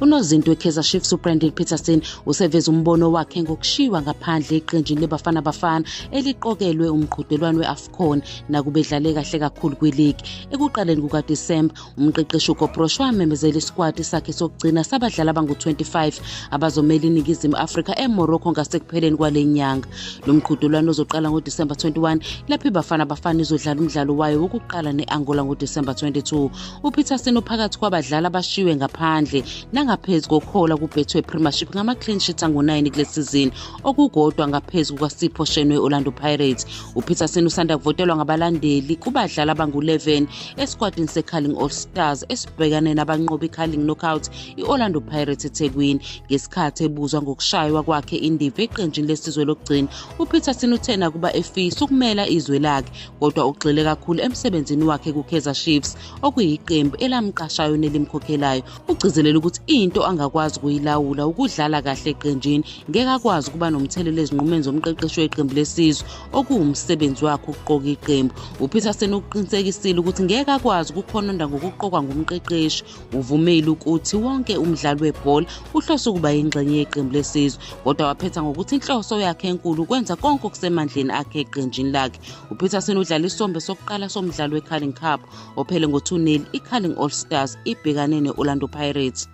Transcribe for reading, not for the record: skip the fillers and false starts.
Unozinti weKaizer Chiefs uBrandon Petersen useveze umbono wakhe ngokushiywa ngaphandle eqenjini leBafana Bafana eliqokelwe umqhudelwano we-AFCON nakuba edlale kahle kakhulu kwiligi. Ekuqaleni kukaDisemba, umqeqeshi uHugo Broos wamemezela isikwati sakhe sokugcina sabadlali abangu-25 abazomela iNingizimu Afrika eMorocco ngasekupheleni kwale nyanga. Lo mqhudelwano uzoqala ngoDisemba 21 lapho iBafana Bafana izodlala umdlalo wayo wokuqala ne-Angola ngoDisemba 22. UPetersen uphakathi kwabadlali abashiywe ngaphandle nangaphezu kokuhola kuBetway Premiership ngama-clean sheet angu-9 kule sizini, okukodwa ngaphezu kukaSipho Shenwe Orlando Pirates. UPetersen usanda kuvotelwa ngabalandeli kubadlali abangu-11 esikwatini seCarling All Stars esibhekane nabanqoba iCarling Knockout i-Orlando Pirates eThekwini. Ngesikhathi ebuzwa ngokushaywa kwakhe indiva eqenjini lesizwe lokugcina, uPetersen uthe nakuba efisa ukumela izwe lakhe kodwa ugxile kakhulu emsebenzini wakhe kuKaizer Chiefs okuyiqembu elamqashayo nelimkhokhelayo. Ugcizelela ukuthi into angakwazi ukuyilawula ukudlala kahle eqenjini, ngeke akwazi ukuba nomthelela ezinqumeni zomqeqeshi weqembu lesizwe okuwumsebenzi wakhe ukuqoka iqembu. UPetersen ukuqinisekisile ukuthi ngeke akwazi ukukhononda ngokuqokwa ngumqeqeshi. Uvumile ukuthi wonke umdlali webhola uhlose ukuba yingxenye yeqembu lesizwe, kodwa waphetha ngokuthi inhloso yakhe enkulu ukwenza konke okusemandleni akhe eqenjini lakhe. UPetersen udlala isombe sokuqala somdlalo weCarling Cup ophele ngo-2-0 iCarling All Stars ibhekane ne-Orlando Pirates.